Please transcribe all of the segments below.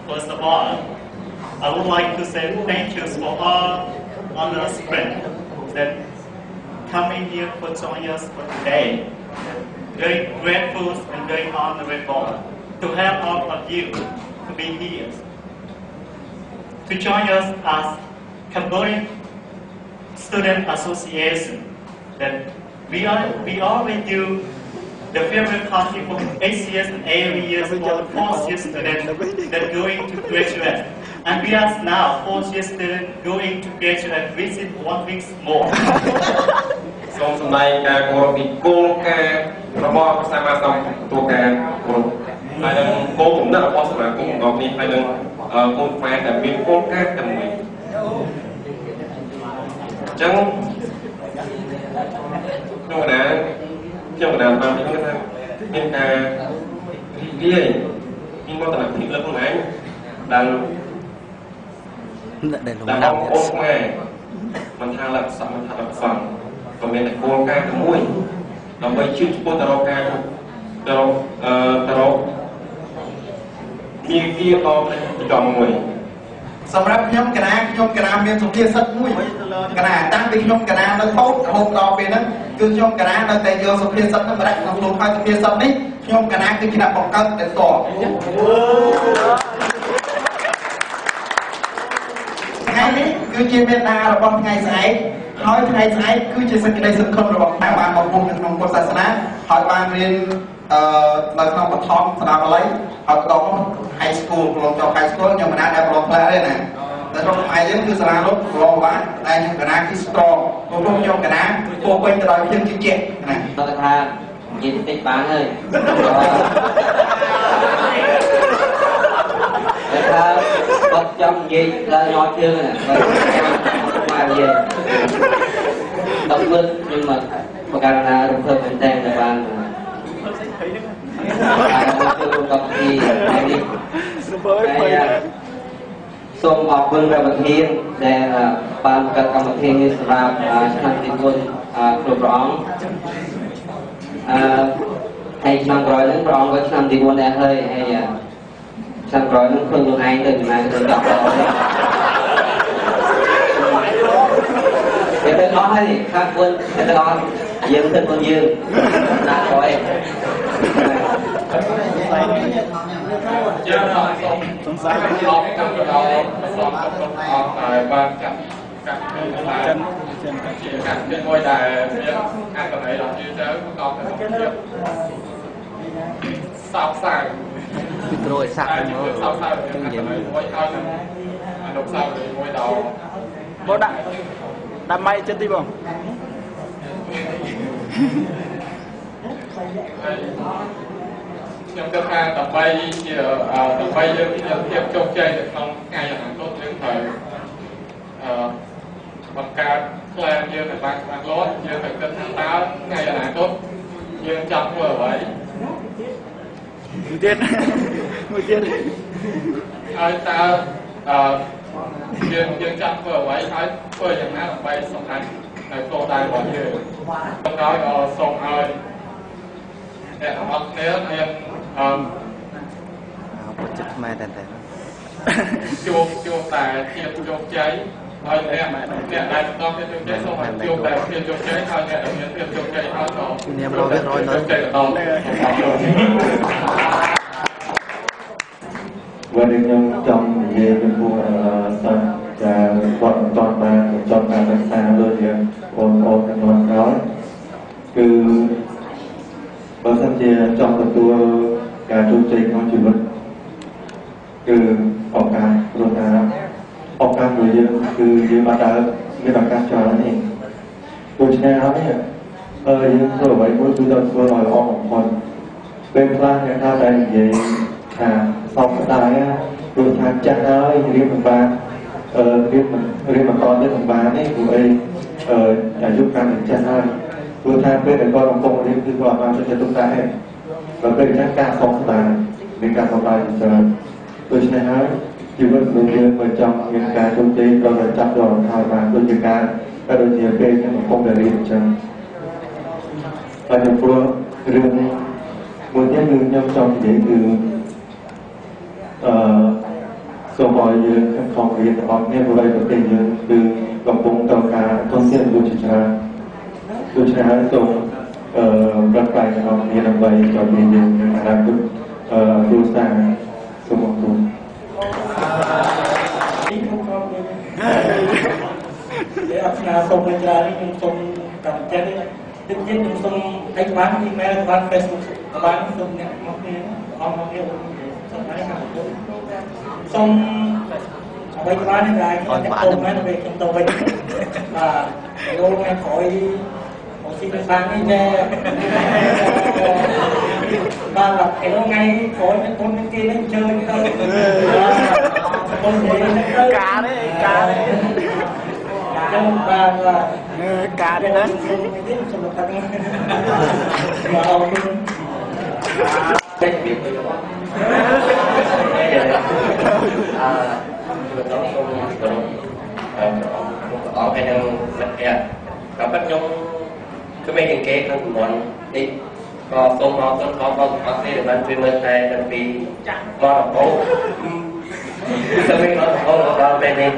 First of all, I would like to say thank you for all honors friends that coming here for join us for today. Very grateful and very honorable to have all of you to be here to join us as Cambodian Student Association that we always do the farewell party for 8 years and 8 years for the fourth year students that going to graduate. And we are now fourth year student going to graduate within one week more. សូមសម្ដែងការគោរពពីគោលការណ៍របស់ព្រះសម្មាសម្ពុទ្ធទទួលការគោរពហើយនឹងគោលគំនិតរបស់សមាគមរបស់នេះហើយនឹងកូនខ្មែរដែលមានគោលការណ៍តែមួយអញ្ចឹងខ្ញុំកណាខ្ញុំកណាបានខ្ញុំថាមានការរីករាយមានមោទនភាពលើខ្លួនឯងដែល ដែលលំ ដែល ដាប់ បងប្អូនខ្មែរមិនថាលក្ខសមិនថាលក្ខសង្ឃក៏មានតែគោលការណ៍តែមួយដើម្បីជឿឆ្ពោះទៅរកការទៅរកអឺទៅរកមានគៀដល់ចំមួយ សម្រាប់ខ្ញុំកណាខ្ញុំកណាមានសុភាសិតមួយកណាតាំងពីខ្ញុំកណានៅតូចរហូតដល់ពេលហ្នឹងគឺខ្ញុំកណានៅតែយកសុភាសិតហ្នឹងមកដាក់ក្នុងខ្លួនហើយសុភាសិតនេះខ្ញុំកណាគឺជាអ្នកបង្កើតតែតថ្ងៃនេះគឺជាមេដារបស់ថ្ងៃស្អែកហើយថ្ងៃស្អែកគឺជាសេចក្តីសង្ឃឹមរបស់ខ្មែរបានមកពុំនៅក្នុងពុទ្ធសាសនាហើយបានរៀនអឺនៅក្នុងបឋមស្ដាប់បាលីហើយបន្តមក high school ប្រឡងចប់ high school ខ្ញុំមិនណាដែលប្រឡងខ្លះទេណាតែក្នុងខ្មែរយើងគឺសាលាលោកប្រឡងបានតែខ្ញុំកណាគឺ strong ព្រោះខ្ញុំកណាពោពេញទៅដោយភាពជឿជាក់ណា គាត់ថានិយាយតិចបានហើយតែថាគាត់ចង់និយាយឡើងញ័រជើងណាបើមកនិយាយដល់មើលខ្ញុំមកបកករណារំភើបមែនតើដែលបានបានចូលរួមកម្មវិធីថ្ងៃនេះហើយសូមអរគុណព្រះប្រធានដែលបានបង្កើតកម្មវិធីនេះសម្រាប់ឆ្នាំទី4គ្រប់ព្រះអង្គអឺហើយឆ្នាំក្រោយហ្នឹងព្រះអង្គក៏ឆ្នាំទី4ដែរហើយហើយឆ្នាំក្រោយហ្នឹងឃើញខ្លួនឯងទៅណាទៅចប់ដល់គេទៅអស់ហើយខាងខ្លួនទៅដល់យើងទៅខ្លួនយើងណាក្រោយ យើងសូមសង្ស័យអរគុណដល់សូមអរគុណអស់ដែលបានចាត់កម្មវិធីចិនចិនជាកម្មវិធីមួយដែលមានអត្ថន័យដល់ជឿទៅប្រកបដោយភាពសោកសៅ ពីក្រួយសាក់ មកសោកសៅនិយាយមួយហើយនឹងអនុស្សាវរីយ៍មួយដល់ បងដាក់ដាក់ម៉ៃចិត្តទីបង ហើយខ្ញុំគិតថាដើម្បីជាដើម្បីយើងមានភាពជោគជ័យនៅក្នុងថ្ងៃអនាគតយើងត្រូវអឺបង្កើត plan យើងឲ្យបានច្បាស់លាស់យើងត្រូវគិតថាតើថ្ងៃអនាគតយើងចង់ធ្វើអ្វី មួយទៀតមួយទៀត ហើយតើអឺយើងយើងចង់ធ្វើអ្វីហើយធ្វើយ៉ាងណាដើម្បីសម្រេចនៅគោលដៅរបស់យើងក្រោយក៏សូមឲ្យអ្នកទាំងអស់គ្នាមានអឺ ពុទ្ធចិត្តខ្មែរតែតែ ជួបជួបតែភាពជោគជ័យហើយអ្នកអ្នកដែលបន្តភាពជោគជ័យសូមឲ្យជួបតែភាពជោគជ័យហើយអ្នកដែលមានភាពជោគជ័យហើយក៏ ញ៉ាំរយរយ ជោគជ័យបន្ត วันนี้ខ្ញុំចង់និយាយចំពោះសិស្សដែលគាត់មិនទាន់បានបញ្ចប់ការសិក្សាដូចជាបងប្អូនជំនាន់ក្រោយគឺបើសិនជាចង់ទទួលការជោគជ័យក្នុងជីវិតគឺឱកាសព្រោះថាឱកាសរបស់យើងគឺយើងអត់ដែលមានឱកាសច្រើនទេដូច្នេះហើយអឺយើងធ្វើអ្វីមួយគឺត្រូវធ្វើឲ្យល្អបំផុតពេលខ្លះអ្នកថាតែនិយាយថាសោកស្ដាយព្រោះថាចាស់ហើយរៀនមិនបានអឺរៀនមិនរៀនបន្តទៀតមិនបានទេព្រោះអីអឺអាយុកាន់តែចាស់ហើយព្រោះថាពេលដែលគាត់កំពុងរៀនគឺគាត់បានចិត្តទុកដាក់ឯងដល់ពេលអញ្ចឹងការសោកស្ដាយមានការសោកស្ដាយច្រើនដូច្នេះហើយជីវិតរបស់យើងបើចង់មានការជោគជ័យត្រូវតែចាប់យកហើយបានដូចជាការដូចជាពេលខ្ញុំកំពុងតែរៀនអញ្ចឹងហើយចំពោះរឿងមួយទៀតគឺខ្ញុំចង់និយាយគឺអឺ សូមឲ្យយើងខិតខំរៀនទាំងអស់គ្នាព្រោះប្រទេសយើងគឺកំពុងត្រូវការធនធានមនុស្សជាច្រើនដូច្នេះហើយសូមប្រឹងប្រែងទាំងអស់គ្នាដើម្បីឲ្យមានយើងនឹងអនាគតគ្រួសារសូមអរគុណ để học nào không lên ra nhưng không cầm chân tự nhiênខ្ញុំសូមអីក៏បាន email ក៏បាន Facebook ក៏បានសូមអ្នកមកគ្នាអស់មកគ្នាសូមឲ្យខាងសូមអ្វីក៏បានដែរខ្ញុំទៅមែនពេលខ្ញុំទៅវិញបាទលោកថ្ងៃក្រោយមកស៊ីបាននេះដែរបាទឥឡូវថ្ងៃក្រោយមានគុណគេនឹងជើញទៅគុណនិយាយទៅកាទេកាទេចឹងបាទកាទេណាសូមតាំងបាទអរគុណ តិចពីរបស់អឺខ្ញុំសូមគោរពអរហើយនឹងមិត្តភក្តិក៏ប៉ុតខ្ញុំគឺមិនគេក្នុងតំបន់នេះក៏សូមអរគុណដល់បងប្អូនដែលបានជួយមើលថែតាំងពីមករហូតទៅវិញមករហូតដល់ពេលនេះ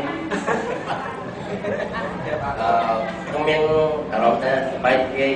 ខ្ញុំមានអារម្មណ៍ថាសប្បាយរីករាយ